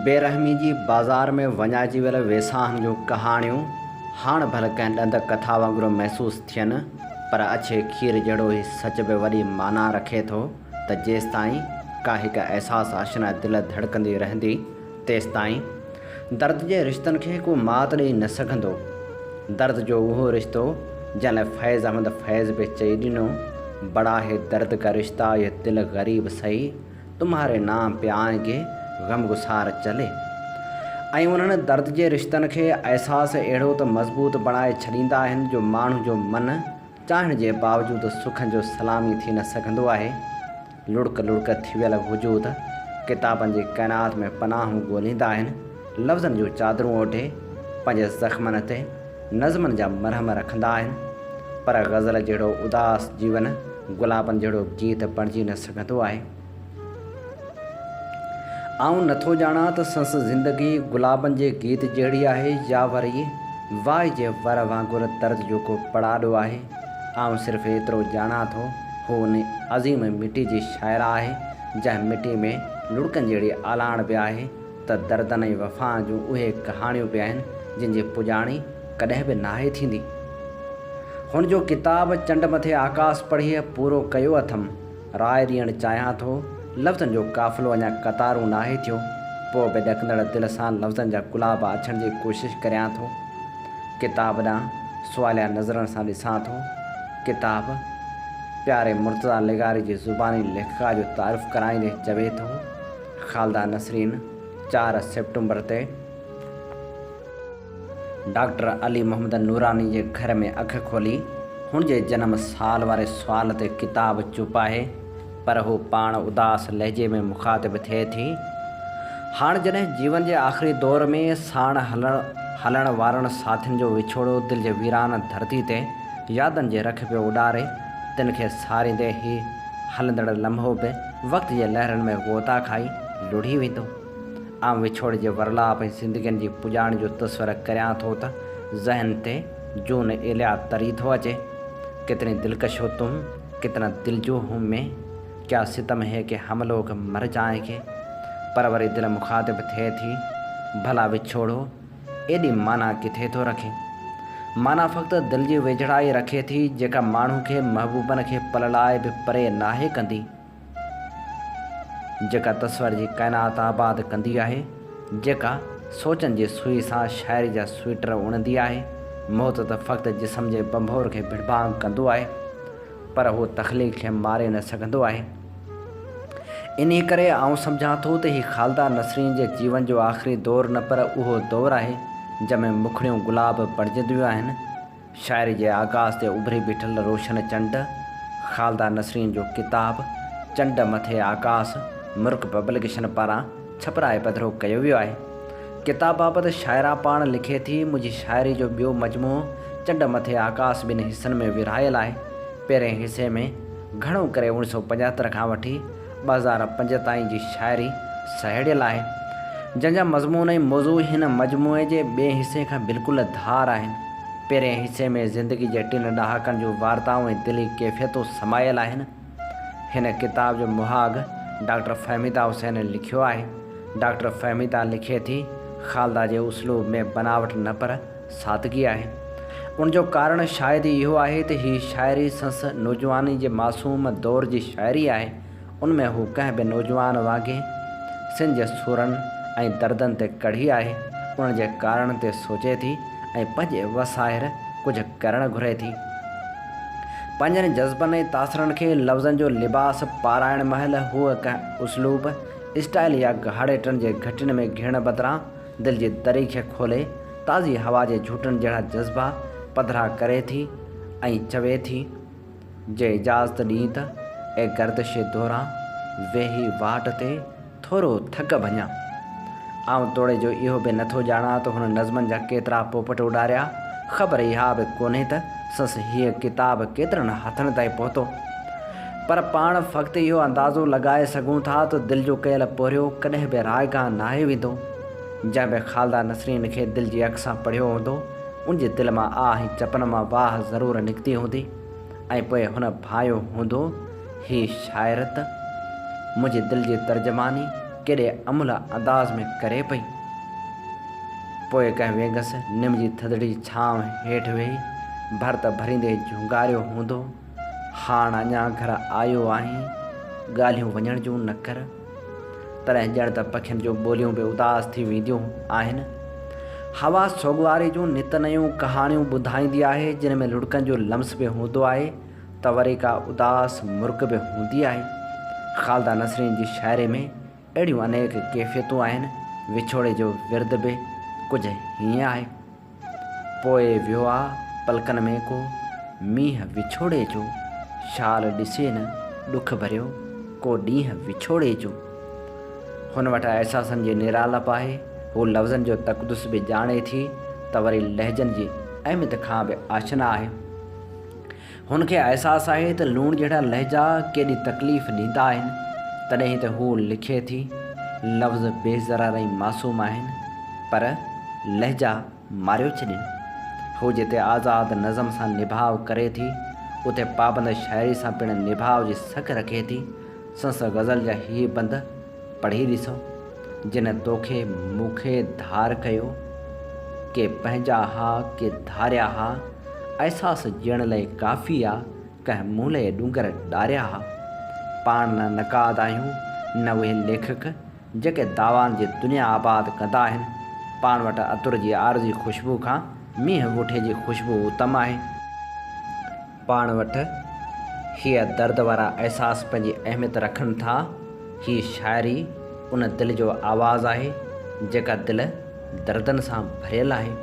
بيرحمي جي بازار ۾ وڃائجي ويل ويساهن جون ڪهاڻيون هاڻ ڀل ڪنهن ڏند ڪٿا وانگر محسوس ٿين پر اڇي کير جهڙو هي سچ به وڏي معنيٰ رکي ٿو ته جيستائين ڪا هڪ احساس آشنا دل ڌڙڪندي رهندي تيستائين درد جي رشتن کي ڪو مات ڏئي نه سگهندو. درد جو اهو رشتو جنهن لاء فيض احمد فيض به چئي ڏنو، بڙا هي درد ڪا رشتا يه دل غريب سهي. تمهاري نام پي آئين گي غمگسار چلي ۽ انهن درد جي رشتن کي احساس اهڙو ته مضبوط بڻائي ڇڏيندا آهن جو ماڻهو جو من چاهڻ جي باوجود سکن جو سلامي ٿي نه سگهندو آهي. لڙڪ لڙڪ ٿي ويل وجود ڪتابن جي ڪائنات ۾ پناهون ڳوليندا آهن، لفظن جون چادرون اوڍي پنهنجي زخمن تي نظمن جا مرهم رکندا آهن، پر غزل جهڙو اداس جيون گلابن جهڙو گيت بڻجي نه سگهندو آهي. آئون نٿو ڄاڻان ته سنس زندگي گلابن جي گيت جهڙي آهي يا وري واء جي ور وانگر درد جو ڪو پڙاڏو آهي. آئون صرف ايترو ڄاڻان ٿو هو ان عظيم مٽي جي شاعره آهي، جنهن مٽي ۾ لڙڪن جهڙي آلاڻ به آهي. ته دردن ۽ وفائن جون اهي ڪهاڻيون به آهن جن جي پڄاڻي ڪڏهن به ناهي ٿيندي. هن جو ڪتاب چنڊ مٿي آڪاس پڙهي پورو ڪيو اٿم. راء ڏيڻ چاهيان ٿو. لفظن جو قافلو اڃا قطارون ناهي ٿيو. پوء به ڏڪندڙ دل سان لفظن جا گلاب آڇڻ جي ڪوشش ڪريان ٿو. ڪتاب ڏانهن سواليا نظرن سان ڏسان ٿو. ڪتاب پياري مرتضيٰ لغاري جي زباني ليکڪا جو تعارف ڪرائيندي چوي ٿو. خالده نسرين چار سيپٽمبر تي ڊاڪٽر علي محمد نوراني جي گهر ۾ اک کولي. هن جي جنم سال واري سوال تي ڪتاب چپ آهي، پر هو پاڻ اداس لهجي ۾ مخاطب ٿئي ٿي. هاڻ جڏهن جيون جي آخري دور ۾ ساڻ هلڻ وارن ساٿين جو وڇوڙو دل جي ويران ڌرتي تي يادن جي رک پيو اڏاري، تن کي ساريندي هي هلندڙ لمحو به وقت جي لهرن ۾ غوطا کائي لڙهي ويندو. آئون وڇوڙي جي ورلاپ ۽ زندگين جي پڄاڻي جو تصور ڪريان ٿو ته ذهن تي جون ايليا تري ٿو اچي. ڪتني دلڪش هو تم، ڪتنا دلجو هون مين، ڪيا ستم هي ڪي هم لوگ مر جائين گي. پر وري دل مخاطب ٿئي ٿي، ڀلا وڇوڙو ايڏي معنيٰ ڪٿي ٿو رکي؟ معنيٰ فقط دل جي ويجهڙائي رکي ٿي، جيڪا ماڻهو کي محبوبن کي پل لاء به پري ناهي ڪندي. جيڪا تصور جي ڪائنات آباد ڪندي آهي، جيڪا سوچن جي سوئي سان شاعري جا سوئيٽر اڻندي آهي. موت ته فقط جسم جي ڀنڀور کي ڀڙڀانگ ڪندو آهي. پر هو تخليق کي ماري نه سگهندو آهي. انهيء ڪري آئون سمجهان ٿو ته هي خالده نسرين جي جيون جو آخري دور نه پر اهو دور آهي، جنهن ۾ مکڙيون گلاب بڻجنديون آهن. شاعري جي آڪاس تي اڀري بيٺل روشن چنڊ، خالده نسرين جو ڪتاب چنڊ مٿي آڪاس مرڪ پبليڪيشن پاران ڇپرائي پڌرو ڪيو ويو آهي. ڪتاب بابت شاعره پاڻ لکي ٿي، منهنجي شاعري جو ٻيو مجموعو چنڊ مٿي آڪاس ٻن حصن ۾ ورهايل آهي. پهرئين حصي ۾ گهڻو ڪري اوڻيھ سؤ پنجهتر کان وٺي 2005 تائين جي شاعري سهيڙيل آهي، جنهن جا مضمون ۽ موضوع هن مجموعي جي ٻئي حصي کان بلڪل ڌار آهن. پهرئين حصي ۾ زندگي جي ٽن ڏهاڪن جون وارتائون ۽ دلي ڪيفيتون سمايل آهن. هن ڪتاب جو مهاڳ ڊاڪٽر فهميده حسين لکيو آهي. ڊاڪٽر فهميده لکي ٿي، خالده جي اسلوب ۾ بناوٽ نه پر سادگي آهي. ان جو ڪارڻ شايد اهو آهي ته هي شاعري سنس نوجواني جي معصوم دور جي شاعري آهي. ان ۾ هو ڪنهن به نوجوان وانگي سن جي سورن ۽ دردن تي ڪڙهي آهي، انهن جي ڪارڻن تي سوچي ٿي ۽ پنهنجي وس آهر ڪجهه ڪرڻ گهري ٿي. پنهنجن جذبن ۽ تاثرن کي لفظن جو لباس پارائڻ مهل هوء ڪنهن اسلوب، اسٽائيل يا گهاڙيٽن جي گهٽين ۾ گهڙڻ بدران دل جي دري کي کولي تازي هوا جي جهوٽن جهڙا جذبا پڌرا ڪري ٿي ۽ چوي ٿي، جي اجازت ڏين ته اي گردش دوران ويهي واٽ تي ٿورو ٿڪ ڀڃان. آئون توڙي جو اهو به نٿو ڄاڻان ته هن نظمن جا ڪيترا پوپٽ اڏاريا، خبر اها به ڪونهي ته سس هيء ڪتاب ڪيترن هٿن تائين پهتو. پر پاڻ فقط اهو اندازو لڳائي سگهون ٿا ته دل جو ڪيل پورهيو ڪڏهن به رائگان ناهي ويندو. جنهن به خالده نسرين کي دل جي اک سان پڙهيو هوندو، ان جي دل مان آه ۽ چپن مان واهه ضرور نڪتي هوندي ۽ پوء هن ڀانئيو هوندو، هي شاعر ته منهنجي دل جي ترجماني. ڪيڏي املهه انداز ۾ ڪري پئي. پوء ڪنهن وينگس نم جي ٿڌڙي ڇانو هيٺ ويهي ڀرت ڀريندي جهونگاريو هوندو، هاڻ اڃا گهر آيو آهين، ڳالهيون وڃڻ جون نه ڪر. تڏهن ڄڻ ته پکين جون ٻوليون به اداس ٿي وينديون آهن. هوا سوڳواري جون نت نيون ڪهاڻيون ٻڌائيندي آهي، جن ۾ لڙڪن جو لمس به هوندو آهي ته وري ڪا اداس مرڪ به هوندي آهي. خالده نسرين جي شاعري ۾ اهڙيون انيڪ ڪيفيتون آهن، وڇوڙي جو ورد به ڪجهه هيئن آهي. پوء ويو آ پلڪن ۾ ڪو مينهن وڇوڙي جو، شال ڏسي نه ڏک ڀريو ڪو ڏينهن وڇوڙي جو. هن وٽ احساسن جي نرالپ آهي، هو لفظن جو تقدس به ڄاڻي ٿي ته وري لهجن جي اهميت کان به آشنا آهي. هن کي احساس آهي ته لوڻ جهڙا لهجا ڪيڏي تڪليف ڏيندا آهن، تڏهن ته هوء لکي ٿي، لفظ بي ضرر ۽ معصوم آهن، پر لهجا ماريو ڇڏين. هوء جتي آزاد نظم سان نڀاء ڪري ٿي، اتي پابند شاعري سان پڻ نڀاء جي سگهه رکي ٿي. سندس غزل جا هي بند پڙهي ڏسو، جن توکي مون کي ڌار ڪيو، ڪي پنهنجا ها ڪي ڌاريا ها، احساس جيئڻ لئه ڪافي آ، ڪنهن مون لئه ڏونگر ڏاريا ها. پاڻ نه نقاد آهيون نه اهي ليکڪ، جيڪي دعوائن جي دنيا آباد ڪندا آهن. پاڻ وٽ عطر جي عارضي خوشبو کان مينهن وٺي جي خوشبو اتم آهي. پاڻ وٽ هيء درد وارا احساس پنهنجي اهميت رکن ٿا. هيء شاعري ان دل جو آواز آهي، جيڪا دل دردن سان ڀريل آهي.